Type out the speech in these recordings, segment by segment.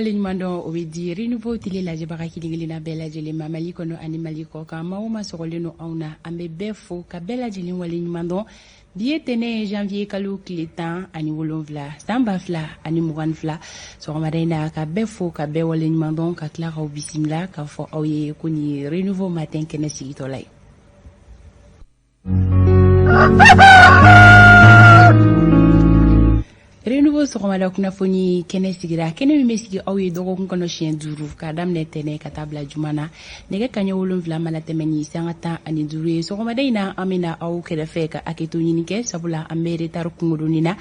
waleɲuman dɔn o bɛ di Renouveau tele lajɛbaga kelen kelenna bɛɛ lajɛlen ma Mali kɔnɔ ani Mali kɔ kan. Maa o maa sɔgɔlen don anw na, an bɛ bɛɛ fo ka bɛɛ lajɛlen waleɲuman dɔn. Bi ye tɛnɛ ye, janvier kalo tile 17, san 2022. Sɔgɔmada in na, ka bɛɛ fo ka bɛɛ waleɲuman dɔn, ka tila k'aw bisimila k'a fɔ aw ye ko nin ye Renouveau matin kɛnɛ sigitɔla ye. Renouveau sɔgɔmada kunnafoni kɛnɛ sigira, kɛnɛ min bɛ sigi aw ye dɔgɔkun kɔnɔ siɲɛ 5, k'a daminɛ tɛnɛ ka taa bila juma na, nɛgɛ kaɲɛ 7 mana tɛmɛ ni sanga 15 ye. Sɔgɔmada in na, an bɛna aw kɛrɛfɛ ka hakɛto ɲini kɛ, sabula an bɛ retard kunkurunin na.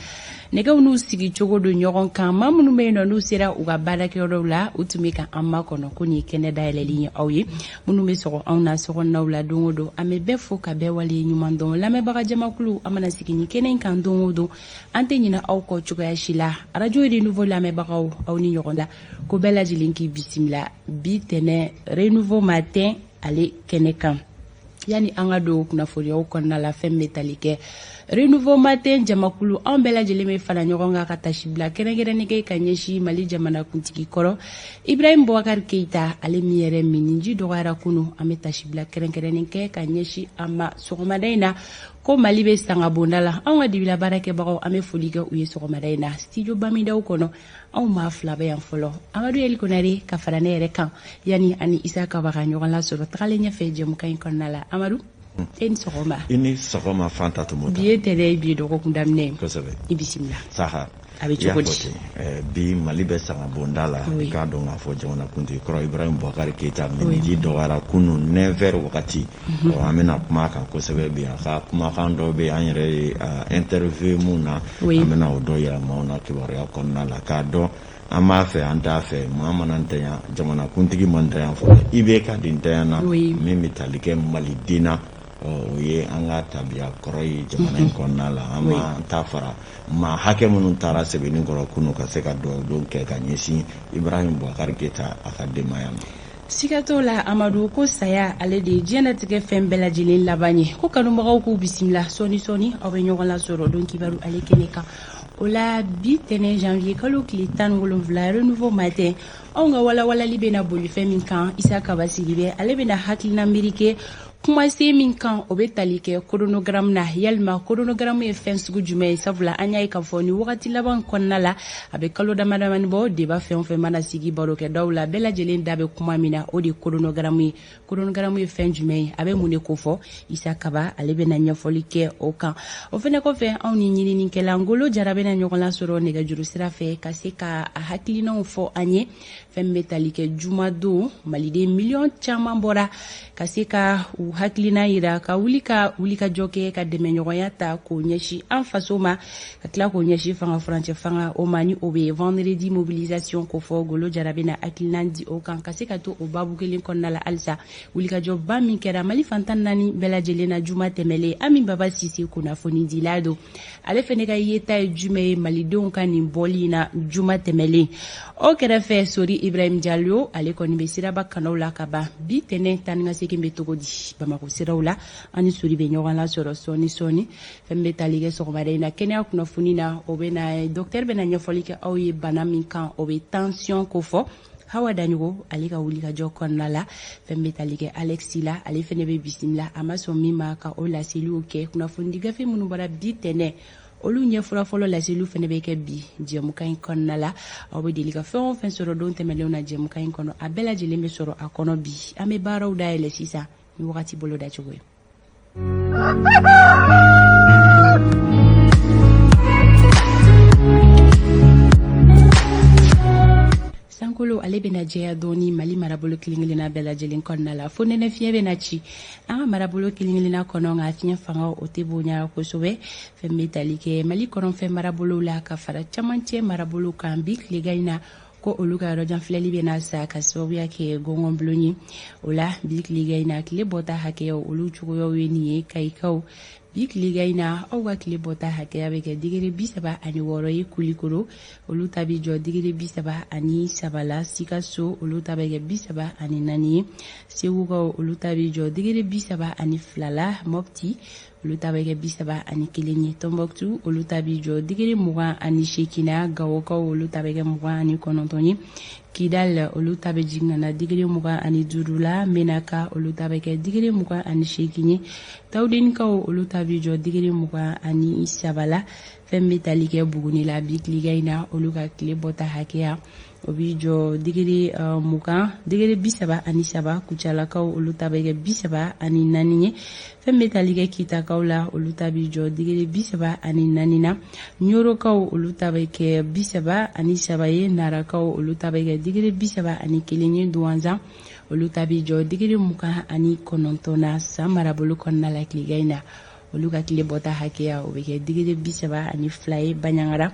Nɛgɛw n'u sigi cogo don ɲɔgɔn kan. Maa minnu bɛ yen nɔ, n'u sera u ka baarakɛyɔrɔw la, u tun bɛ ka an makɔnɔ ko nin ye kɛnɛ dayɛlɛli ye aw ye. Minnu bɛ sɔgɔ anw na sokɔnɔnaw la don o don, an bɛ bɛɛ fo ka bɛɛ wale ɲuman dɔn. Lamɛnbaga jamakulu, an mana sigi nin kɛnɛ in kan don o don, an tɛ ɲinɛ aw kɔ cogoya si la. Arajo Renouveau lamɛnbagaw, aw ni ɲɔgɔn la ko bɛɛ lajɛlen k'i bisimila bi tɛnɛ Renouveau matin ale kɛnɛ kan. Yanni an ka don kunnafoniyaw kɔnɔna la, fɛn bɛ tali kɛ Renouveau matin jamakulu, anw bɛɛ lajɛlen bɛ fara ɲɔgɔn kan ka tasibila kɛrɛnkɛrɛnnen kɛ ka ɲɛsin Mali jamanakuntigi kɔrɔ Ibrahim Boubacar Keita, ale min yɛrɛ minniji dɔgɔyara kunu. An bɛ tasibila kɛrɛnkɛrɛnnen kɛ ka ɲɛsin a ma sɔgɔmada in na, ko Mali bɛ sangabonda la. Anw ka dibila baarakɛbagaw, an bɛ foli kɛ u ye sɔgɔmada in na. Studio Bamidaw kɔnɔ, anw maa fila bɛ yan fɔlɔ, Amadu Eli Konare ka fara ne yɛrɛ kan, yanni ani Isa Kaba ka ɲɔgɔn lasɔrɔ tagalen ɲɛfɛ jɛmukan in kɔnɔna la. Amadu, e ni sɔgɔma. I ni sɔgɔma, Fanta Tomo. Bi ye tɛnɛ ye, bi ye dɔgɔkun daminɛ ye. Kosɛbɛ. I bisimila. Saha. A bɛ cogo di? Bi Mali bɛ sangabonda la. I k'a dɔn k'a fɔ jamanakuntigi kɔrɔ Ibrahim Boubacar Keita minniji dɔgɔyara kunun 9 heures wagati. An bɛna kuma a kan kosɛbɛ bi. A ka kumakan dɔw bɛ an yɛrɛ ye interview mun na, an bɛna o dɔ yira maaw na kibaruya kɔnɔna la, k'a dɔn an b'a fɛ, an t'a fɛ, maa mana ntanya, jamanakuntigi man ntanya fɔlɔ, IBK de ntanyana, min bɛ tali kɛ maliden na. O ye an ka tabiya kɔrɔ ye jamana in kɔnɔna la. An b'an ta fara maa hakɛ minnu taara Sebenikɔrɔ kunun ka se ka dugawu kɛ ka ɲɛsin Ibrahim Boubacar Keita a ka denbaya ma. Siga t'o la, Amadu, ko saya ale de ye diɲɛnatigɛ fɛn bɛɛ lajɛlen laban ye. Ko kanubagaw k'u bisimila, sɔɔni sɔɔni aw bɛ ɲɔgɔn lasɔrɔ don kibaru ale kɛnɛ kan. O la, bi tɛnɛ janvier kalo tile 17, Renouveau matin, anw ka walawalali bɛna boli fɛn min kan, Isa Kaba Sidibe ale bɛna hakilina miiri kɛ kumasen min kan, o bɛ tali kɛ chronogramme na. Yalima chronogramme ye fɛn sugu jumɛn ye? Sabula an y'a ye k'a fɔ ni wagati laban kɔnɔna la, a bɛ kalo dama damani bɔ, débat fɛn o fɛn mana sigi barokɛdaw la, bɛɛ lajɛlen da bɛ kuma min na, o de ye chronogramme ye. Chronogramme ye fɛn jumɛn ye? A bɛ mun de kofɔ? Isa Kaba ale bɛna ɲɛfɔli kɛ o kan. O fɛnɛ kɔfɛ, anw ni ɲininikɛla Ngolo Jara bɛna ɲɔgɔn lasɔrɔ nɛgɛjuru sira fɛ ka se ka a hakilinaw fɔ an ye fɛn bɛ tali kɛ jumadon maliden miliyɔn caman bɔra ka se ka u hakilina yira, ka wuli ka wulikajɔ kɛ, ka dɛmɛɲɔgɔnya ta k'o ɲɛsin an faso ma, ka tila k'o ɲɛsin fanga furancɛ fanga o ma, ni o bɛ vendredi mobilisation kofɔ. Ngolo Jara bɛna hakilina di o kan. Ka se ka to o babu kelen kɔnɔna la halisa, wulikajɔba min kɛra Mali fan 14 bɛɛ lajɛlen na juma tɛmɛlen, Ami Baba Sise kunnafonidila don, ale fɛnɛ ka yeta ye jumɛn ye malidenw ka nin bɔli in na juma tɛmɛlen? O kɛrɛfɛ, Sori Ibrahim Jalo, ale kɔni bɛ siraba kanaw la ka ban. Bi tɛnɛ taa ni ka segin bɛ cogo di Bamakɔ siraw la? An ni Sori bɛ ɲɔgɔn lasɔrɔ sɔɔni sɔɔni. Fɛn bɛ tali kɛ sɔgɔmada in na kɛnɛya kunnafoni na, o bɛna docteur bɛna ɲɛfɔli kɛ aw ye bana min kan, o bɛ tension kofɔ. Hawa Daɲogo ale ka wulikajɔ kɔnɔna la, fɛn bɛ tali kɛ Alexi la, ale fɛnɛ bɛ bisimila, a ma sɔn min ma ka o laseliw kɛ. Kunnafonidi gafe minnu bɔra bi tɛnɛ, olu ɲɛfura fɔlɔ laseliw fɛnɛ bɛ kɛ bi jɛmukan in kɔnɔna la. Aw bɛ deli ka fɛn o fɛn sɔrɔ don tɛmɛnlenw na jɛmukan in kɔnɔ, a bɛɛ lajɛlen bɛ sɔrɔ a kɔnɔ bi. An bɛ baaraw dayɛlɛ sisan ni wagati bolo dacogo ye. Sankolo ale bɛna jɛya dɔɔni Mali marabolo kelen kelenna bɛɛ lajɛlen kɔnɔna la, fo nɛnɛ fiɲɛ bɛna ci an ka marabolo kelen kelenna kɔnɔ, nka fiɲɛ fanga o tɛ bonya kosɛbɛ. Fɛn bɛ tali kɛ Mali kɔrɔnfɛ marabolow la ka fara camancɛ marabolow kan, bi tilegan in na, ko olu ka yɔrɔjan filɛli bɛna sa ka sababuya kɛ gɔngɔnbulon ye. O la, bi tilegan in na, tile bɔta hakɛyaw olu cogoyaw ye nin ye. Kayikaw, bi tilegan in na, aw ka tile bɔta hakɛya bɛ kɛ degré 36 ye. Kulikoro, olu ta bɛ jɔ degré 33 la. Sikaso, olu ta bɛ kɛ 34 ye. Segukaw, olu ta bɛ jɔ degré 32 la. Mɔpti, Olu ta bɛ kɛ 31 ye. Tɔnbɔkutu, olu ta bɛ jɔ degré 28 na. Gawokaw, olu ta bɛ kɛ 29 ye. Kidal, olu ta bɛ jigin ka na degré 25 la. Menaka, olu ta bɛ kɛ degré 28 ye. Tawudenikaw, olu ta bɛ jɔ degré 23 la. Fɛn bɛ tali kɛ Buguni la bi tilegan in na, olu ka tile bɔta hakɛya, o bɛ jɔ degré 20, degré 33. Kucalakaw, olu ta bɛ kɛ 34 ye. Fɛn bɛ tali kɛ Kitakaw la, olu ta bɛ jɔ degré 34 na. Ɲorokaw, olu ta bɛ kɛ 33 ye. Narakaw, olu ta bɛ kɛ degré 31 ye. Duwanzan, olu ta bɛ jɔ degré 29 na. San marabolo kɔnɔna la tilegan in na, olu ka tile bɔta hakɛya, o bɛ kɛ degré 32 ye. Baɲangara,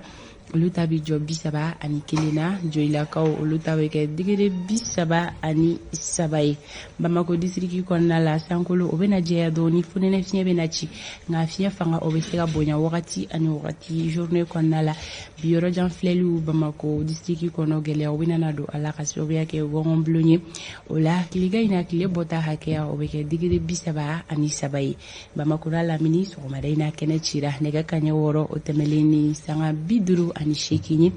olu ta bɛ jɔ 31 na. Joyilakaw, olu ta bɛ kɛ degré 33 ye. Bamako disiriki kɔnɔna la, sankolo o bɛna jɛya dɔɔni, fonɛnɛ fiɲɛ bɛna ci, nka fiɲɛ fanga o bɛ se ka bonya wagati ani wagati journée kɔnɔna la. Bi yɔrɔjan filɛliw Bamako disiriki kɔnɔ, gɛlɛyaw bɛna na don a la ka sababuya kɛ gɔngɔnbulon ye. O la tilegan in na, tile bɔta hakɛya, o bɛ kɛ degré 33 ye. Bamakɔ n'a lamini, sɔgɔmada in na kɛnɛ cira nɛgɛ kaɲɛ 6, o tɛmɛlen ni sanga 58 ye.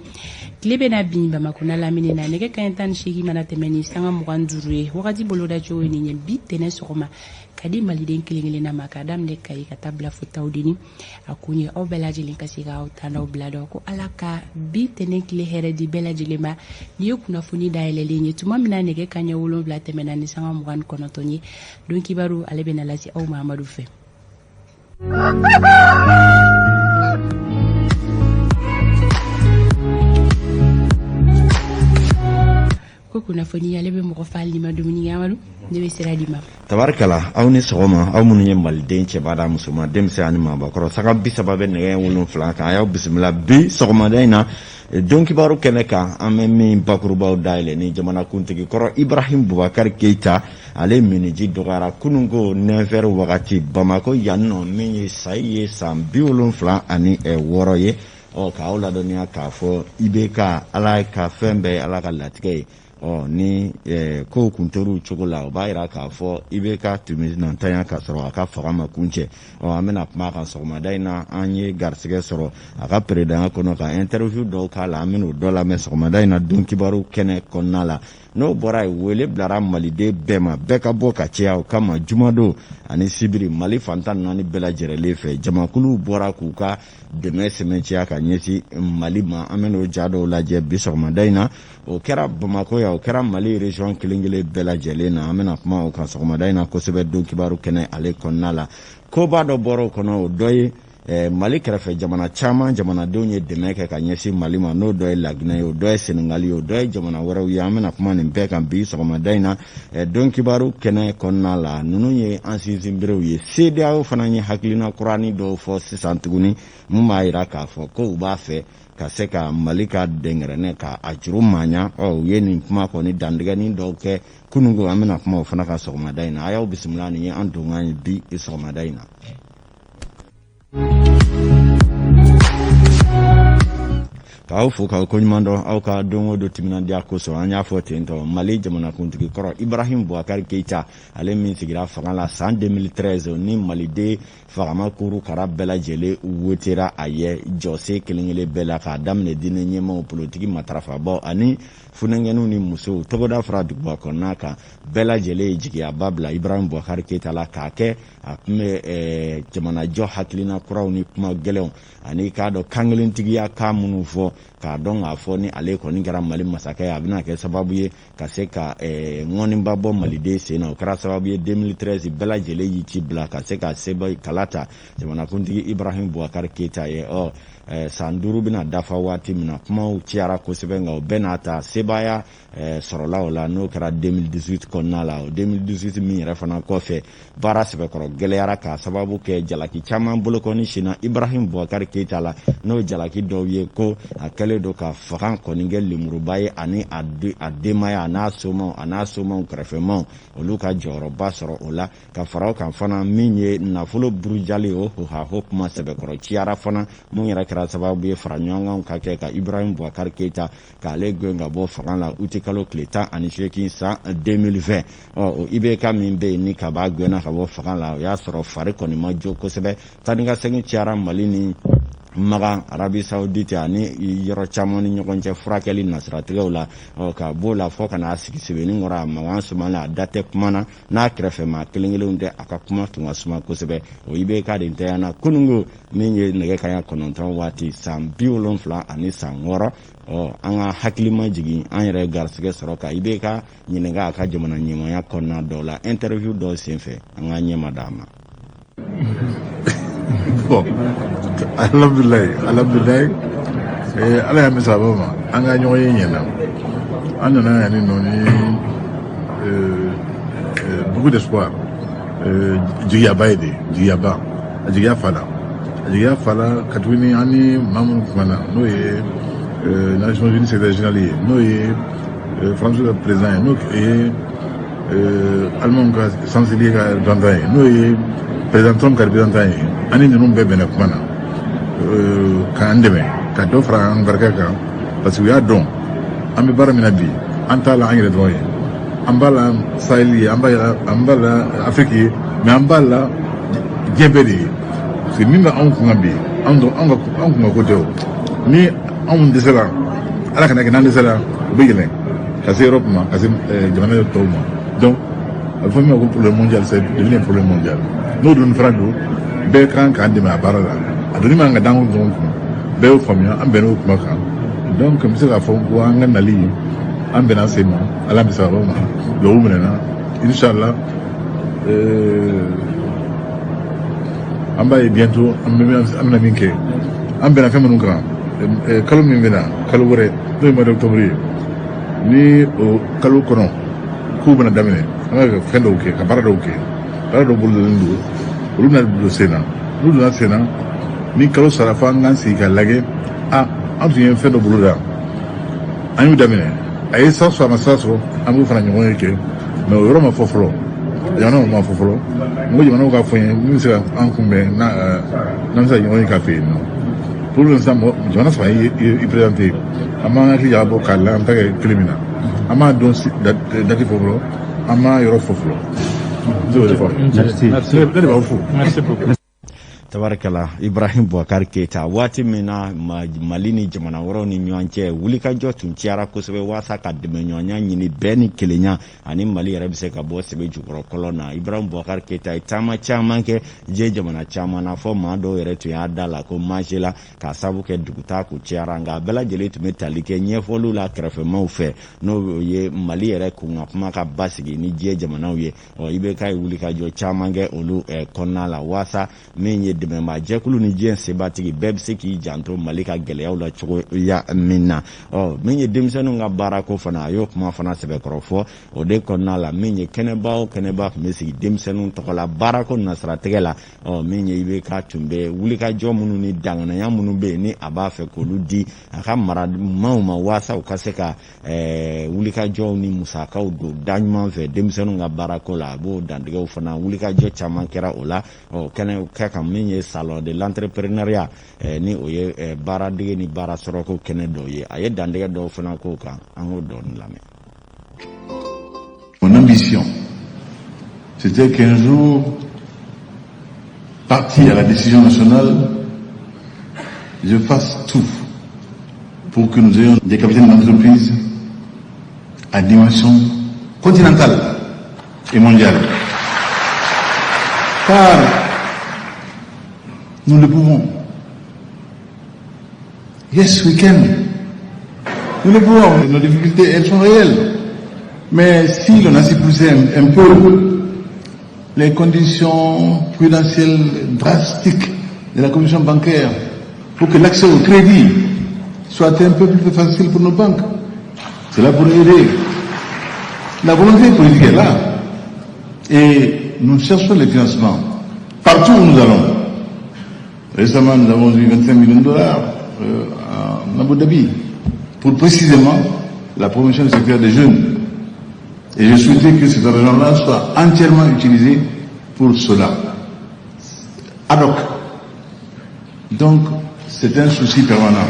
Tile bɛna bin Bamakɔ n'a lamini na nɛgɛ kaɲɛ 18 mana tɛmɛ ni sanga 25 ye. Wagati bolodacogo ye nin ye bi tɛnɛ sɔgɔma ka di maliden kelen kelenna ma, k'a daminɛ Kayi ka taa bila fo Tawudeni. A kun ye aw bɛɛ lajɛlen ka se k'aw ta n'aw bila dɔn ko Ala ka bi tɛnɛ tile hɛrɛ di bɛɛ lajɛlen ma. Nin ye kunnafoni dayɛlɛlen ye tuma min na nɛgɛ kaɲɛ 7 tɛmɛna ni sanga 29 ye. Don kibaru ale bɛna lase aw ma Amadu fɛ. Ko kunnafoni ale bɛ mɔgɔ fa hali n'i ma dumuni kɛ. Amadu, ne bɛ sira d'i ma. Tabarikala, aw ni sɔgɔma, aw minnu ye maliden cɛba n'a musoman, denmisɛn ani maabakɔrɔ, sanga 30 bɛ nɛgɛ 7 kan. A y'aw bisimila bi sɔgɔmada in na don kibaru kɛnɛ kan. An bɛ min bakurubaw dayɛlɛ ni jamanakuntigi kɔrɔ Ibrahim Bubakari Keyita, ale minniji dɔgɔyara kunun ko 9 heures wagati Bamakɔ yan nɔ, min ye sayi ye san 76 ye. Ɔ k'aw ladɔnniya k'a fɔ IBK, Ala ka fɛn bɛɛ ye Ala ka latigɛ ye. Ɔ ni kow kun tor'u cogo la, o b'a jira k'a fɔ IBK tun bɛ na ntanya k'a sɔrɔ a ka fanga ma kuncɛ. Ɔ an bɛna kuma a kan sɔgɔmada in na. An ye garisɛgɛ sɔrɔ a ka peredanya kɔnɔ ka interview dɔw k'a la, an bɛn'o dɔ lamɛn sɔgɔmada in na don kibaru kɛnɛ kɔnɔna la. N'o bɔra yen, wele bilara maliden bɛɛ ma, bɛɛ ka bɔ ka caya o kama jumadon ani sibiri. Mali fan 14 bɛɛ lajɛrɛlen fɛ, jamakuluw bɔra k'u ka dɛmɛ sɛmɛntiya ka ɲɛsin Mali ma. An bɛn'o ja dɔw lajɛ bi sɔgɔmada in na. O kɛra Bamakɔ yan, o kɛra Mali région kelen kelen bɛɛ lajɛlen na. An bɛna kuma o kan sɔgɔmada in na kosɛbɛ don kibaru kɛnɛ ale kɔnɔna la. Koba dɔ bɔra o kɔnɔ, o dɔ ye Mali kɛrɛfɛ jamana caman jamanadenw ye dɛmɛ kɛ ka ɲɛsin Mali ma, n'o dɔ ye Laginɛ ye, o dɔ ye Senegali ye, o dɔ ye jamana wɛrɛw ye. An bɛna kuma nin bɛɛ kan bi sɔgɔmada in na don kibaru kɛnɛ kɔnɔna la. Ninnu ye an sinsinberew ye. CEDEAO fana ye hakilina kuranin dɔw fɔ sisan tuguni, mun b'a jira k'a fɔ ko u b'a fɛ ka se ka Mali ka dɛnkɛrɛnɛ ka a juru maɲa. Ɔ u ye nin kuma kɔni dantigɛnin dɔw kɛ kununko. An bɛna kuma o fana kan sɔgɔmada in na. A y'aw bisimila, nin ye an donkan ye bi sɔgɔmada in na. K'aw fo k'aw koɲuman dɔn aw ka don o don timinandiya kosɔn. An y'a fɔ ten tɔ, Mali jamanakuntigi kɔrɔ Ibrahim Boubacar Keita, ale min sigira fanga la san 2013, ni maliden fagama kuru kara bɛɛ lajɛlen wotera a ye jɔsen kelen kelen bɛɛ la, k'a daminɛ diinɛ ɲɛmaaw, politiki matarafabaw ani funankɛninw ni musow, togoda fara duguba kɔnɔna kan, bɛɛ lajɛlen ye jigiyaba bila Ibrahim Boubacar Keita la k'a kɛ a tun bɛ jamanajɔ hakilina kuraw ni kuma gɛlɛnw ani k'a dɔn kankelentigiya kan minnu fɔ, k'a dɔn k'a fɔ ni ale kɔni kɛra Mali masakɛ ye, a bɛna kɛ sababu ye ka se ka ŋɔniba bɔ maliden sen na. O kɛra sababu ye 2013 bɛɛ lajɛlen y'i ci bila ka se ka seba kala ta jamanakuntigi Ibrahim Boubacar Keita ye. Ɔ san 5 bɛna dafa waati min na, kumaw cayara kosɛbɛ, nka o bɛɛ n'a ta sebaaya sɔrɔla o la, n'o kɛra 2018 kɔnɔna la. O 2018 min yɛrɛ fana kɔfɛ, baara sɛbɛkɔrɔ gɛlɛyara k'a sababu kɛ jalaki caman bolokɔni sinna Ibrahim Boubacar Keita la, n'o jalaki dɔw ye ko a kɛlen don ka fanga kɔni kɛ lemuruba ye, ani a denbaya, a n'a somaw, a n'a somaw kɛrɛfɛmaw, olu ka jɔyɔrɔba sɔrɔ o la. Ka fara o kan fana, min ye nafolo burujali, o hohaho kuma sɛbɛkɔrɔ ciyara fana, mun yɛrɛ kɛra sababu ye fara ɲɔgɔnkanw ka kɛ ka Ibrahim Boubacar Keita k'ale gɛn ka bɔ fanga la uti kalo tile 18 san 2020. Ɔ, o IBK min bɛ yen ni ka b'a gɛnna ka bɔ fanga la, o y'a sɔrɔ fari kɔni ma jo kosɛbɛ. Taa ni ka segin cayara Mali ni Makan, Arabie Saoudite ani yɔrɔ caman ni ɲɔgɔn cɛ furakɛli nasiratigɛw la. Ɔ, ka b'o la fɔ ka n'a sigi sɛbɛnni kɔrɔ, a mankan sumalen, a da tɛ kuma na n'a kɛrɛfɛmaa kelen kelenw tɛ, a ka kuma tun ka suma kosɛbɛ. O IBK de ntanyana kununko min ye nɛgɛ kaɲa 9 waati, san 76. Ɔ, an ka hakili ma jigin, an yɛrɛ garisɛgɛ sɔrɔ ka IBK ɲininka a ka jamana ɲɛmaaya kɔnɔna dɔw la interview dɔw senfɛ. An ka ɲɛma d'a ma. Bon, alhamdulilayi, alhamdulilayi, Ala y'a mɛn sababa ma, an ka ɲɔgɔn ye ɲɛna. An nana yan ni nɔ ni beaucoup d'espoir, jigiyaba ye de, jigiyaba, a jigiya fa la, a jigiya fa la, ka tuguni an ni maa minnu kumana, n'o ye Nations Unies secrétaire général ye, n'o ye France ka président ye, n'o ye Allemagne ka chancelier ka représentant ye, n'o ye président Trump ka représentant ye, an ni ninnu bɛɛ bɛnna kuma na k'an dɛmɛ ka dɔ fara an barika kan, parce que u y'a dɔn an bɛ baara min na bi, an t'a la an yɛrɛ dɔrɔn ye, an b'a la Sahel ye, an b'a la Afrique ye, mais an b'a la diɲɛ bɛɛ de ye, parce que min bɛ anw kun kan bi, anw dɔn anw ka anw kun ka ko tɛ o. Ni anw dɛsɛra, Ala kana kɛ n'an dɛsɛra, u bɛ yɛlɛn ka se Europe ma, ka se jamana tɔw ma. Donc a bɛ fɔ min ma ko problème mondial, c'est devenu un problème mondial. N'o dun fana don, bɛɛ kan k'an dɛmɛ a baara la, a donni man ka d'an dɔrɔn kun. Bɛɛ y'o faamuya, an bɛnn'o kuma kan. Donc n bɛ se k'a fɔ ko an ka nali, an bɛnna sen ma, Ala bɛ sababa ma, duwawu minɛna, inshallah. An b'a ye bientôt an bɛna min kɛ, an bɛnna fɛn minnu kan, kalo min bɛ na, kalo wɛrɛ, n'o ye mois d'octobre ye, ni o kalo kɔnɔ k'u bɛna daminɛ, an ka fɛn dɔw kɛ, ka baara dɔw kɛ, baara dɔw bolodalen don, olu bɛna don sen na. N'u donna sen na, ni kalo sara fo an k'an sigi k'a lajɛ, a an tun ye fɛn dɔ boloda, an y'u daminɛ, a ye sira sɔrɔ, a ma sira sɔrɔ, an b'o fana ɲɔgɔn ye kɛ. Mais o yɔrɔ ma fɔ fɔlɔ, jamanaw ma fɔ fɔlɔ. N ko jamanaw k'a fɔ n ye min bɛ se ka an kunbɛn, n'an bɛ se ka ɲɔgɔn ye k'a fɛ yen nɔ. Pour l'instant, mɔgɔ jamana 3 ye i présenté, an b'an hakili jagabɔ k'a la an ta kɛ kelen min na, an m'a dɔn date fɔ fɔlɔ, an m'a yɔrɔ fɔ fɔlɔ. N se k'o de fɔ. Merci. Ne de b'aw fo. Merci beaucoup. Tabarikala, Ibrahim Boubacar Keita. Waati min na Mali ni jamana wɛrɛw ni ɲɔgɔn cɛ wulikajɔ tun cayara kosɛbɛ waasa ka dɛmɛɲɔgɔnya ɲini, bɛɛ ni kelenya, ani Mali yɛrɛ bɛ se ka bɔ sɛbɛ jukɔrɔ kɔlɔn na, Ibrahim Boubacar Keita ye taama caman kɛ diɲɛ jamana caman na, fɔ maa dɔw yɛrɛ tun y'a da la ko marché la, k'a sabu kɛ dugutaa kun cayara. Nka a bɛɛ lajɛlen tun bɛ tali kɛ ɲɛfɔliw la kɛrɛfɛmaw fɛ, n'o ye Mali yɛrɛ kun ka kuma ka basigi ni diɲɛ jamanaw ye. Ɔ, IBK ye wulikajɔ caman kɛ olu kɔnɔna la, waasa min ye dɛmɛbaajɛkulu ni diɲɛ sebatigi bɛɛ bɛ se k'i janto Mali ka gɛlɛyaw la cogoya min na. Ɔ, min ye denmisɛnninw ka baarako fana, a y'o kuma fana sɛbɛkɔrɔ fɔ o de kɔnɔna la. Min ye kɛnɛba o kɛnɛba tun bɛ sigi denmisɛnninw tɔgɔ la baarako nasiratigɛ la, ɔ, min ye IBK tun bɛ wulikajɔ minnu ni danganaya minnu bɛ yen, ni a b'a fɛ k'olu di a ka mara maaw ma, waasa u ka se ka wulikajɔw ni musakaw don da ɲuman fɛ denmisɛnninw ka baarako la, a b'o dantigɛw fana wulikajɔ caman kɛra o la. Ɔ, kɛnɛ kɛ kan, min ye salon de l'entrepreneuriat, ni o ye baaradege ni baara sɔrɔko kɛnɛ dɔw ye, a ye dantigɛ dɔw fana k'o kan. An k'o dɔɔni lamɛn. Mon ambition, c'était qu'un jour, parti à la décision nationale, je fasse tout pour que nous ayons des capitaines d'entreprise à dimension continentale et mondiale. Car nous le pouvons. Yes, we can. Nous le pouvons. Nos difficultés, elles sont réelles. Mais si l'on a s'y poussé un peu, les conditions prudentielles drastiques de la commission bancaire pour que l'accès au crédit soit un peu plus facile pour nos banques, cela pourrait aider. La volonté politique est là. Et nous cherchons les financements partout où nous allons. Récemment, nous avons eu 25 millions de dollars. en Abu Dhabi, pour précisément la promotion du secteur des jeunes. Et je souhaitais que cet argent-là soit entièrement utilisé pour cela. Ad hoc. Donc, c'est un souci permanent.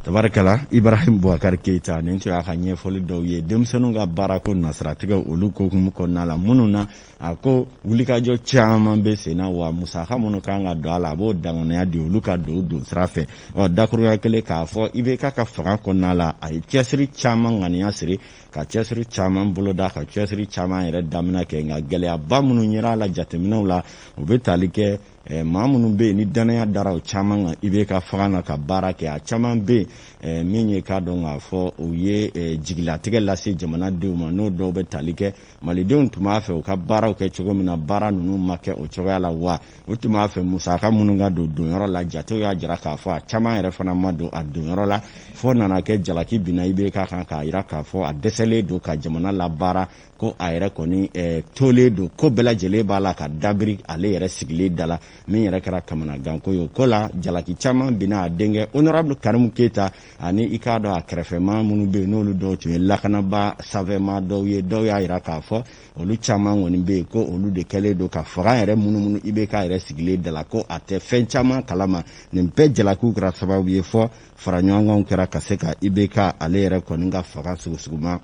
Tabarikala, Ibrahim Boubacar Keita, nin tun y'a ka ɲɛfɔli dɔw ye denmisɛnninw ka baarako nasiratigɛ olu ko hukumu kɔnɔna la, minnu na a ko wulikajɔ caman bɛ sen na, wa musaka minnu kan ka don a la, a b'o danganiya di olu ka don don sira fɛ. Ɔ, dakurunya kelen k'a fɔ, IBK ka fanga kɔnɔna la, a ye cɛsiri caman ŋaniya siri, ka cɛsiri caman boloda, ka cɛsiri caman yɛrɛ daminɛ kɛ, nka gɛlɛyaba minnu yera a la jateminɛw la, o bɛ tali kɛ maa minnu bɛ yen ni danaya dara o caman kan IBK fanga na ka baara kɛ. A caman bɛ yen min ye k'a dɔn k'a fɔ u ye jigilatigɛ lase jamanadenw ma, n'o dɔw bɛ tali kɛ malidenw tun b'a fɛ u ka baaraw kɛ cogo min na, baara ninnu ma kɛ o cogoya la, wa u tun b'a fɛ musaka minnu ka don donyɔrɔ la, jatew y'a jira k'a fɔ a caman yɛrɛ fana ma don a donyɔrɔ la, fo nana kɛ jalaki binna IBK kan, k'a jira k'a fɔ a dɛsɛlen don ka jamana labaara, ko a yɛrɛ kɔni tolen don, ko bɛɛ lajɛlen b'a la ka dabiri ale yɛrɛ sigilen da la, min yɛrɛ kɛra kamanaganko ye. O ko la, jalaki caman binna a denkɛ honorable Karimu Keyita ani i k'a dɔn a kɛrɛfɛmaa minnu bɛ yen, n'olu dɔw tun ye lakanaba sanfɛmaa dɔw ye. Dɔw y'a jira k'a fɔ olu caman kɔni bɛ yen ko olu de kɛlen don ka fanga yɛrɛ munumunu IBK yɛrɛ sigilen da la, ko a tɛ fɛn caman kalama. Nin bɛɛ jalakiw kɛra sababu ye fɔ fara ɲɔgɔnkanw kɛra ka se ka IBK ale yɛrɛ kɔni ka fanga sugusuguma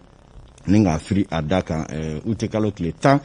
ni k'a firi a da kan ute kalo tile 18.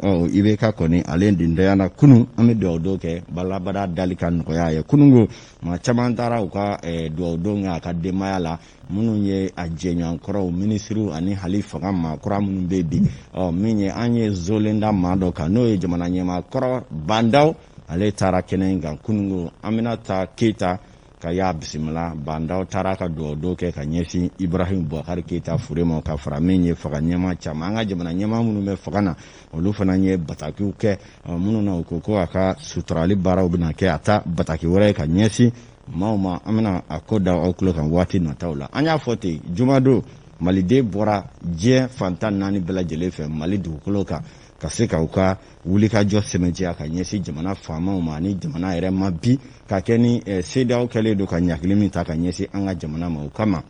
Ɔ, IBK kɔni ale dendayana kunun. An bɛ dugawu don kɛ balabada dali ka nɔgɔya ye. Kunun ko maa caman taara u ka dugawu don kɛ a ka denbaya la, minnu ye a jɛɲɔgɔnkɔrɔw, minisiriw ani hali fanga maakura minnu bɛ bi. Ɔ, min ye an ye zolen da maa dɔ kan, n'o ye jamana ɲɛmaa kɔrɔ Bandaw, ale taara kɛnɛ in kan kunun ko. Aminata Keyita ka y'a bisimila, Bandaw taara ka dugawu don kɛ ka ɲɛsin Ibrahim Boubacar Keyita fure ma, ka fara min ye fanga ɲɛmaa caman, an ka jamana ɲɛmaa minnu bɛ fanga na, olu fana ye batakiw kɛ minnu na, u ko ko a ka suturali baaraw bɛna kɛ a ta bataki wɛrɛ ye ka ɲɛsin maaw ma. An bɛna a ko da aw tulo kan waati nataw la. An y'a fɔ ten, jumadon maliden bɔra diɲɛ fan 14 bɛɛ lajɛlen fɛ Mali dugukolo kan ka se ka u ka wulikajɔ sɛmɛntiya ka ɲɛsin jamana faamaw ma ani jamana yɛrɛ ma bi, ka kɛ ni CEDEAO kɛlen don ka ɲagili min ta ka ɲɛsin an ka jamana ma. O kama,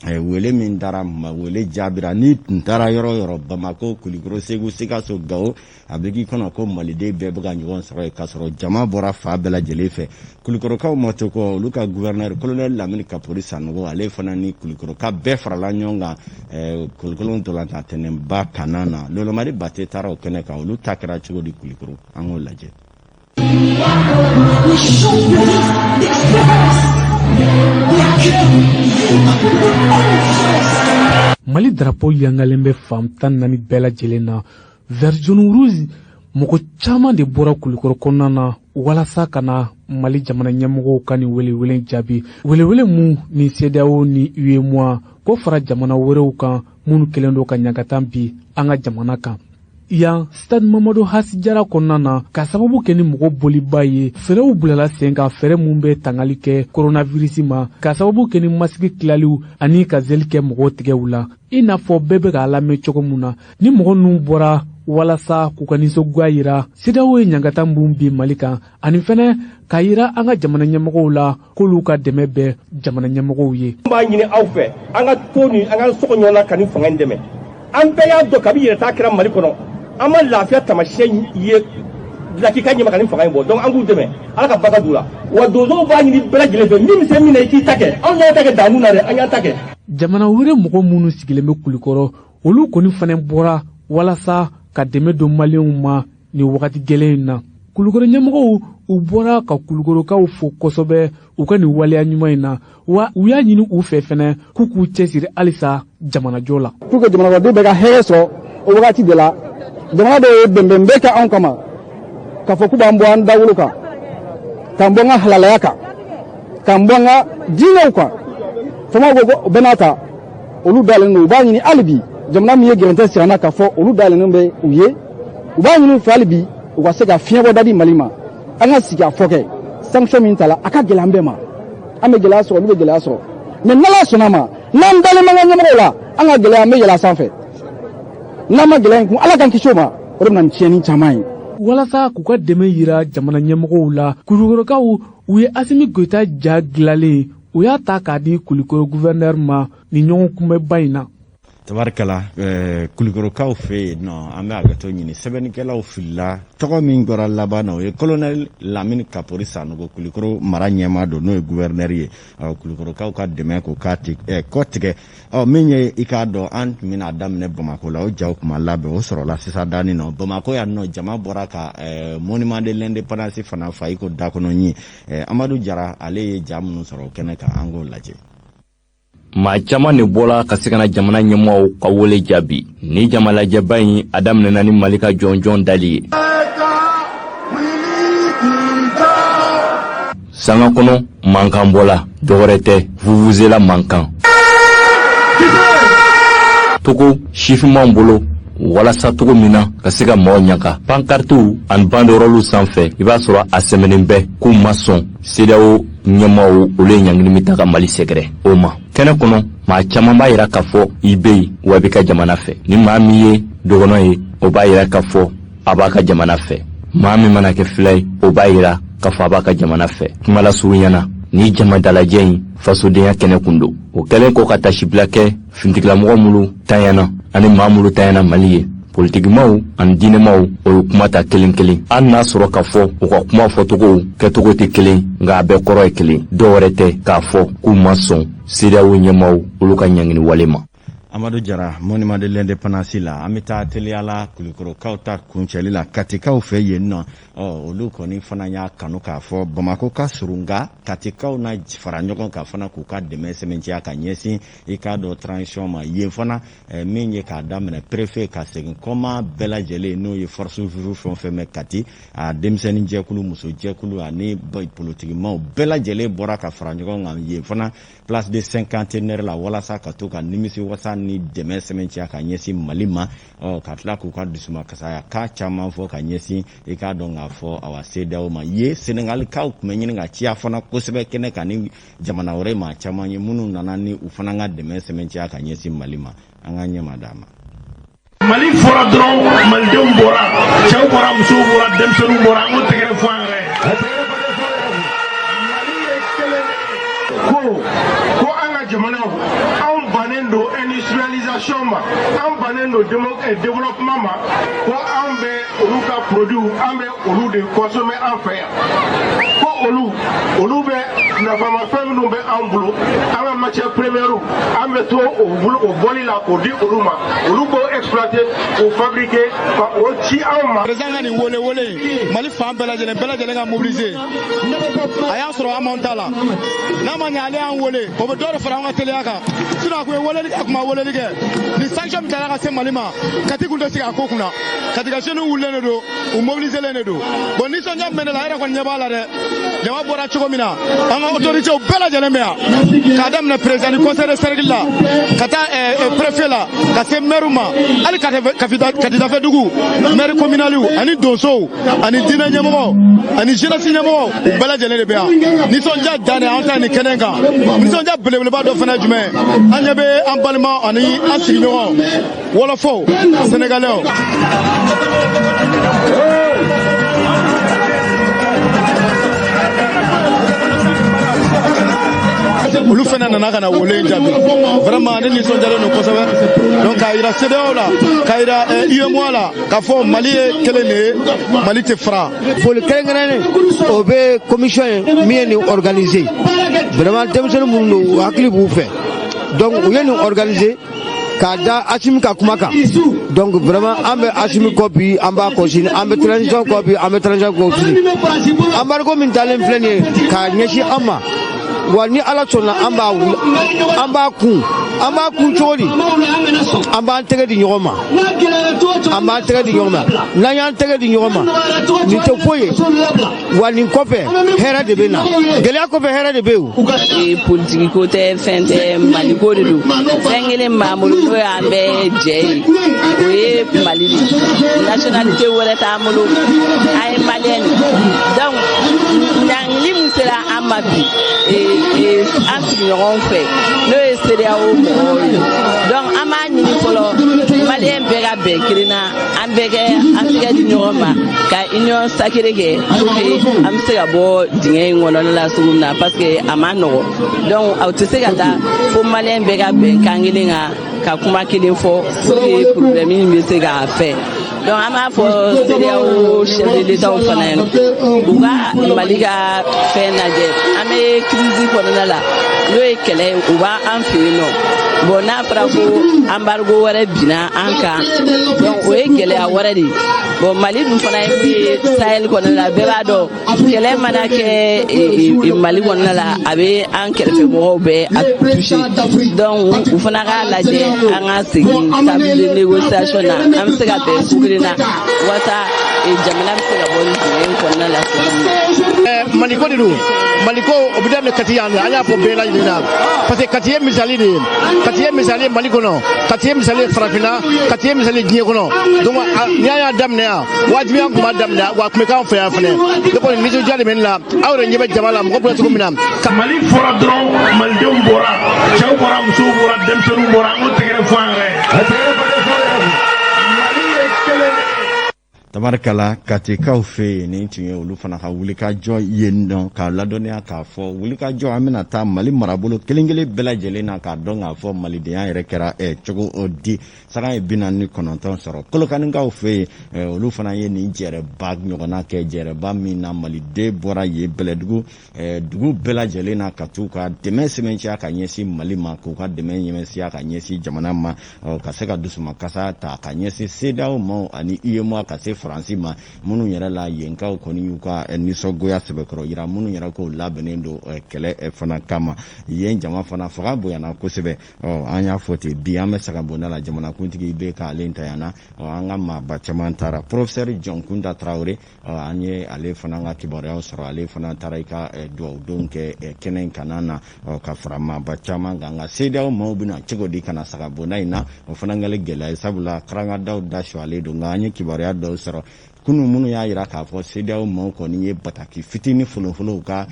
wele min dara ma, wele jaabira. N'i tun taara yɔrɔ o yɔrɔ, Bamako, Kulikoro, Segu, Sikaso, Gawo, a bɛ k'i kɔnɔ ko maliden bɛɛ bɛ ka ɲɔgɔn sɔrɔ yen, k'a sɔrɔ jama bɔra fa bɛɛ lajɛlen fɛ. Kulikorokaw ma to kɔ, olu ka gouverneur colonel Lamini Kapori Sanogo, ale fana ni Kulikoroka bɛɛ farala ɲɔgɔn kan Kulikoro ntolantan tɛnɛnba kana na. Lolomari Bate taara o kɛnɛ kan. Olu ta kɛra cogo di Kulikoro? An k'o lajɛ. Les championnats d'expérience et accueillent Mali drapeau yangalen bɛ fan 14 bɛɛ lajɛlen na, vert, jaune, rouge. Mɔgɔ caman de bɔra Kulikɔrɔ kɔnɔna na walasa ka na Mali jamana ɲɛmɔgɔw ka nin welewele jaabi, welewele mun ni CEDEAO ni UEMOA ko fara jamana wɛrɛw kan minnu kɛlen don ka ɲagatan bi an ka jamana kan. Yan stade Mamadu Hasi Jara kɔnɔna na, ka sababu kɛ ni mɔgɔ boliba ye, fɛɛrɛw bilala sen kan, fɛɛrɛ mun bɛ tangali kɛ koronavirisi ma, ka sababu kɛ ni masigi tilaliw ani ka zeli kɛ mɔgɔw tigɛw la. I n'a fɔ bɛɛ bɛ k'a lamɛn cogo mun na, ni mɔgɔ ninnu bɔra walasa k'u ka nisɔngoya yira CEDEAO ye ɲangata mun bi Mali kan, ani fɛnɛ k'a yira an ka jamana ɲɛmɔgɔw la k'olu ka dɛmɛ bɛ jamana ɲɛmɔgɔw ye. An b'a ɲini aw fɛ, an ka to ni an ka sɔgɔ ɲɔgɔn na ka nin fanga in dɛmɛ. An bɛɛ y'a dɔn, kabi yɛrɛta kɛra Mali kɔnɔ, an ma lafiya taamasiyɛn ye lakika ɲɛma ka nin fanga in bɔ. Donc an k'u dɛmɛ, Ala ka barika d'u la. Wa donsow b'a ɲini bɛɛ lajɛlen fɛ, min bɛ se min na, i k'i ta kɛ. Anw y'an ta kɛ damu na dɛ, an y'an ta kɛ. Jamana wɛrɛ mɔgɔ minnu sigilen bɛ Kulikɔrɔ, olu kɔni fana bɔra walasa ka dɛmɛ don maliyɛnw ma nin wagati gɛlɛn in na. Kulukɔrɔ ɲɛmɔgɔw, u bɔra ka Kulukɔrɔkaw fo kosɛbɛ u ka nin waleya ɲuman in na, wa u y'a ɲini u fɛ fɛnɛ k'u k'u cɛsiri halisa jamanajɔ la. Pour que jamanaden bɛɛ ka hɛrɛ sɔrɔ, o wagati de la jamana dɔw ye bɛnbɛn bɛɛ kɛ anw kama k'a fɔ k'u b'an bɔ an dawolo kan, k'an bɔ an ka halalaya kan, k'an bɔ an ka diinɛw kan. Faamaw ko ko bɛɛ n'a ta, olu dalen don. U b'a ɲini hali bi, jamana min ye gɛrɛntɛ sigi an na, k'a fɔ olu dalen bɛ u ye, u b'a ɲini u fɛ hali bi u ka se ka fiɲɛbɔda di Mali ma, an ka sigi a fɔ kɛ. Sanction min ta la, a ka gɛlɛn an bɛɛ ma, an bɛ gɛlɛya sɔrɔ, olu bɛ gɛlɛya sɔrɔ, mais n'Ala sɔnna a ma, n'an dalen b'an ka ɲɛmɔgɔw la, an ka gɛlɛya, an bɛ yɛlɛ a sanfɛ. N'an ma gɛlɛya in kun, Ala k'an kisi o ma, o de bɛ na ni tiɲɛni caman ye. Walasa k'u ka dɛmɛ yira jamana ɲɛmɔgɔw la, Kulukɔrɔkaw U ye Asimi Goyita ja dilanlen, u y'a ta k'a di Kulikoro guvɛrinɛri ma nin ɲɔgɔn kunbɛnba in na. Tabarikala, Kulikorokaw fɛ yen nɔ, an bɛ hakɛto ɲini, sɛbɛnnikɛlaw filila. Tɔgɔ min bɔra laban na, o ye colonel Lamini Kapori Sanogo, Kulikoro mara ɲɛmaa don, n'o ye guvɛrinɛri ye. Kulikorokaw ka dɛmɛ ko k'a kɔ tigɛ. Ɔ min ye, i k'a dɔn, an tun bɛna daminɛ Bamakɔ la, o jaw kuma labɛn, o sɔrɔla sisan danin nɔ Bamakɔ yan nɔ. Jama bɔra ka monument de l'indépendance fana fa i ko dakɔnɔ ɲin. Amadu Jara, ale ye ja minnu sɔrɔ o kɛnɛ kan, an k'o lajɛ. Maa caman de bɔla ka se ka na jamana ɲɛmɔgɔw ka wele jaabi. Ni jamalajɛba in, a daminɛna ni Mali ka jɔnjɔn dali ye. Sanga kɔnɔ, mankan bɔla, dɔwɛrɛ tɛ, vuvuzela mankan togo sifinmanw bolo walasa cogo min na ka se ka mɔgɔw ɲaga. Pankaritiw ani banderɔliw sanfɛ, i b'a sɔrɔ a sɛmɛnen bɛ k'u ma sɔn CEDEAO ɲɛmaaw olu ye ɲangili min ta ka Mali sɛgɛrɛ o ma. Kɛnɛ kɔnɔ, maa caman b'a yira k'a fɔ i bɛ yen wa i b'i ka jamana fɛ. Ni maa min ye dɔgɔnɔ ye, o b'a yira k'a fɔ a b'a ka jamana fɛ. Maa min mana kɛ fila ye, o b'a yira k'a fɔ a b'a ka jamana fɛ. Kuma lasurunya na, ni jama dalajɛ in, fasodenya kɛnɛ kun don. O kɛlen kɔ ka tasibila kɛ fintigilamɔgɔ minnu tanyana ani maa minnu tanyana Mali ye, politikimaw ani diinɛmaw, o ye kuma ta kelen kelen. Hali n'a sɔrɔ k'a fɔ u ka kuma fɔcogow kɛcogo tɛ kelen, nka a bɛɛ kɔrɔ ye kelen, dɔw wɛrɛ tɛ k'a fɔ k'u ma sɔn CEDEAO ɲɛmaaw olu ka ɲangini wale ma. Amadu Jara, monument de l'indépendance la. An bɛ taa teliya la Kulikorokaw ta kuncɛli la, Katikaw fɛ yen nɔ. Ɔ olu kɔni fana y'a kanu k'a fɔ Bamakɔ ka surun, nka Katikaw na fara ɲɔgɔn kan fana k'u ka dɛmɛ sɛmɛntiya ka ɲɛsin, i k'a dɔn, transition ma yen fana. Min ye k'a daminɛ préfet ka segin kɔma bɛɛ lajɛlen, n'o ye force vive fɛn o fɛn bɛ Kati, a denmisɛnnin jɛkulu, muso jɛkulu ani politikimaw bɛɛ lajɛlen bɔra ka fara ɲɔgɔn kan yen fana, place de cinquantenaire la, walasa ka to ka nimisi wasa ni dɛmɛ sɛmɛntiya ka ɲɛsin Mali ma. Ɔ ka tila k'u ka dusuma kasaya k'a caman fɔ ka ɲɛsin, i k'a dɔn k'a fɔ, awa, CEDEAO ma. Ye Senegalikaw tun bɛ ɲini ka ciya fana kosɛbɛ kɛnɛ kan ni jamana wɛrɛ maa caman ye minnu nana ni u fana ka dɛmɛ sɛmɛntiya ka ɲɛsin Mali ma. An ka ɲɛma d'a ma. Mali fɔra dɔrɔn, malidenw bɔra, cɛw bɔra, musow bɔra, denmisɛnninw bɔra. An k'o tɛgɛrɛ fɔ an yɛrɛ ye. Mali ye kelen de ye. Ko an ka jamanaw, anw bannen don industrialisation ma, an bannen don développement ma, ko an bɛ olu ka produit, an bɛ olu de consommer an fɛ yan, ko olu bɛ nafamafɛn minnu bɛ an bolo, an ka matière première, an bɛ to o bolo o bɔli la k'o di olu ma, olu b'o exploiter, k'o fabriquer, ka o ci anw ma. Président ka nin wele wele in, Mali fan bɛɛ lajɛlen, bɛɛ lajɛlen ka mobiliser. A y'a sɔrɔ an m'anw ta la, n'a ma ɲɛ ale y'an wele, o bɛ dɔ de fara an ka teliya kan. Sinon a kun ye weleli kɛ, a kun ma weleli kɛ, ni sanction min taara ka se Mali ma, Kati kun tɛ sigi a ko kunna. Kati ka jeunes wulilen de don, u mobiliselen de don. Bon, nisɔndiya min bɛ ne la, e yɛrɛ kɔni ɲɛ b'a la dɛ, jama bɔra cogo min na. An ka autorités bɛɛ lajɛlen bɛ yan, k'a daminɛ président du conseil de cercle la, ka taa préfet la, ka se maire ma, hali Katidafɛ dugu maire communal ani donsow ani diinɛ ɲɛmɔgɔw ani jeunesse ɲɛmɔgɔw, u bɛɛ lajɛlen de bɛ yan. Nisɔndiya dan de an ta nin kɛnɛ kan. Nisɔndiya belebeleba dɔ fana ye jumɛn ye? An ɲɛ bɛ an balima ani an sigiɲɔgɔn wɔlɔfɔw, sénégalais. Olu fana nana ka na wele in jaabi. Vraiment, ne nisɔndiyalen don kosɛbɛ. Donc k'a yira CEDEAO la, k'a yira UEMOA la, k'a fɔ Mali ye kelen de ye, Mali tɛ fara. Foli kɛrɛnkɛrɛnnen, o bɛ commission ye min ye nin organiser. Vraiment, denmisɛnnin minnu don, u hakili b'u fɛ. Donc u ye nin organiser k'a da Asimi ka kuma kan. Donc vraiment, an bɛ Asimi kɔ bi, an b'a kɔ sini, an bɛ transition kɔ bi, an bɛ transition kɔ sini. Embargo min talen filɛ nin ye k'a ɲɛsin an ma wa, ni Ala sɔnna, an b'a wuli, an b'a kun. An b'a kun cogo di? An b'an tɛgɛ di ɲɔgɔn ma, an b'an tɛgɛ di ɲɔgɔn ma. N'an y'an tɛgɛ di ɲɔgɔn ma, nin tɛ foyi ye wa. Nin kɔfɛ, hɛrɛ de bɛ na. Gɛlɛya kɔfɛ, hɛrɛ de bɛ yen. Politiki ko tɛ, fɛn tɛ, Maliko de don. Fɛn kelen b'an bolo, n'o y'an bɛɛ jɛ ye, o ye Mali de ye. Nationalité wɛrɛ t'an bolo, an ye maliyɛn de. Donc ɲangili min sera an ma bi an sigiɲɔgɔnw fɛ, n'o ye CEDEAO mɔgɔw ye, donc an b'a ɲini fɔlɔ Mali Maliyɛn bɛɛ ka bɛn kelen na, an bɛɛ kɛ an tɛgɛ di ɲɔgɔn ma ka union sacrée kɛ pour que an bɛ se ka bɔ dingɛ in kɔnɔna la cogo min na, parce que a ma nɔgɔ. Donc aw tɛ se ka taa fo Maliyɛn bɛɛ ka bɛn kan kelen kan, ka kuma kelen fɔ pour que problème in bɛ se ka fɛn. Donc an b'a fɔ CEDEAO chef de l'État fana ye, u ka Mali ka fɛn lajɛ. An bɛ crise kɔnɔna la, n'o ye kɛlɛ ye, u b'an fɛ yen nɔ. Bon, n'a fɔra ko embargo wɛrɛ binna an kan, donc o ye gɛlɛya wɛrɛ de ye. Bon, Mali dun fana ye min ye Sahel kɔnɔna la, bɛɛ b'a dɔn, kɛlɛ mana kɛ Mali kɔnɔna la, a bɛ an kɛrɛfɛ mɔgɔw bɛɛ a toucher. Donc u fana k'a lajɛ, an ka segin table de négociation na, an bɛ se ka bɛn ko kelen na walasa jamana bɛ se ka bɔ nin dingɛ in kɔnɔna la cogo min na. Maliko de don. Maliko, o bɛ daminɛ Kati yan de. An y'a fɔ bɛɛ lajɛlen na, parce que Kati ye misali de ye. Kati ye misali ye Mali kɔnɔ, Kati ye misali ye farafinna, Kati ye misali ye diɲɛ kɔnɔ. Donc n'i y'a daminɛ yan, wajibi an tun b'a daminɛ, wa a tun bɛ k'an fɛ yan fɛnɛ. Ne kɔni, nisɔndiya de bɛ ne la. Aw yɛrɛ ɲɛ bɛ jama la, mɔgɔ bɔra cogo min na. Mali fɔra dɔrɔn, malidenw bɔra, cɛw bɔra, musow bɔra, denmisɛnninw bɔra. An k'o tɛgɛrɛ fɔ an yɛrɛ ye. Mali ye kelen de ye. Tabarikala, Katikaw fɛ yen, nin tun ye olu fana ka wulikajɔ yen nɔ, k'a ladɔnniya k'a fɔ wulikajɔ an bɛna taa Mali marabolo kelen kelen bɛɛ lajɛlen na, k'a dɔn k'a fɔ malidenya yɛrɛ kɛra cogo di. Saga ye 49 sɔrɔ Kolokanikaw fɛ yen. Olu fana ye nin jɛrɛba ɲɔgɔnna kɛ, jɛrɛba min na maliden bɔra yen Bɛlɛdugu dugu bɛɛ lajɛlen na ka t'u ka dɛmɛ sɛmɛntiya ka ɲɛsin Mali ma, k'u ka dɛmɛ ɲɛmɛsiya ka ɲɛsin jamana ma, ka se ka dusumakasa ta ka ɲɛsin CEDEAO ma ani UEMOA, ka se Faransi ma. Minnu yɛrɛ la yenkaw kɔni y'u ka nisɔngoya sɛbɛkɔrɔ yira, minnu yɛrɛ k'o labɛnnen don kɛlɛ fana kama. Yen jama fana fanga bonyana kosɛbɛ. An y'a fɔ ten, bi an bɛ sagabonda la, jamanakuntigi bɛ k'ale ta yan na. An ka maaba caman taara, professeur Jɔnkunda Tarawele, an ye ale fana ka kibaruyaw sɔrɔ. Ale fana taara i ka dugawudonw kɛ kɛnɛ in kana na, ka fara maaba caman kan. Nka CEDEAO maaw bɛna cogo di ka na sagabonda in na? O fana kɛlen gɛlɛya ye, sabula karangadaw da suwalen don. Nka an ye kibaruya dɔw sɔrɔ kunun minnu y'a jira k'a fɔ CEDEAO maaw kɔni ye bataki fitinin folonfolo ka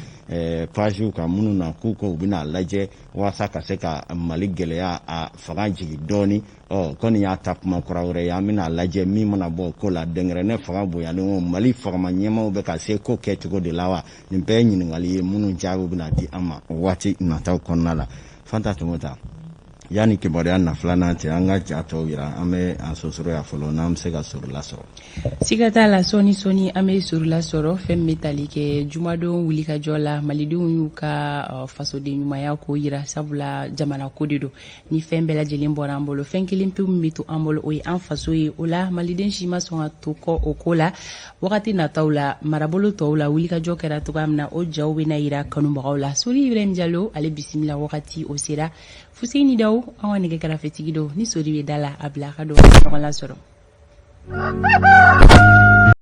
pagew kan, minnu na k'u ko u bɛna lajɛ walasa ka se ka Mali gɛlɛya a fanga jigin dɔɔni. Ɔ kɔni y'a ta kuma kura wɛrɛ ye, an bɛna lajɛ min mana bɔ ko la. Dɛnkɛrɛnɛ fanga bonyalen o, Mali fagama ɲɛmaaw bɛ ka se ko kɛ cogo de la wa? Nin bɛɛ ye ɲininkali ye minnu jaabiw bɛna di an ma waati nataw kɔnɔna la. Fanta Tɔmɔta, yanni kibaruya na filanan cɛ, an ka ja tɔw yira. An bɛ an sosoro yan fɔlɔ, n'an bɛ se ka sɔrɔ lasɔrɔ. Siga t'a la, sɔɔni sɔɔni an bɛ sɔrɔ lasɔrɔ. Fɛn min bɛ tali kɛ jumadon wulikajɔ la, malidenw y'u ka fasoden ɲumanya ko yira, sabula jamana ko de don. Ni fɛn bɛɛ lajɛlen bɔra an bolo, fɛn kelen pe min bɛ to an bolo, o ye an faso ye. O la, maliden si ma sɔn ka to kɔ o ko la. Wagati nataw la, marabolo tɔw la, wulikajɔ kɛra cogoya min na, o jaw bɛna yira kanubagaw la. Sori Ibrahim Jalo, ale bisimila, wagati o sera. Fuseni Daw, an ka nɛgɛ karafetigi don, ni sori bɛ da la, a bila a ka don ɲɔgɔn lasɔrɔ.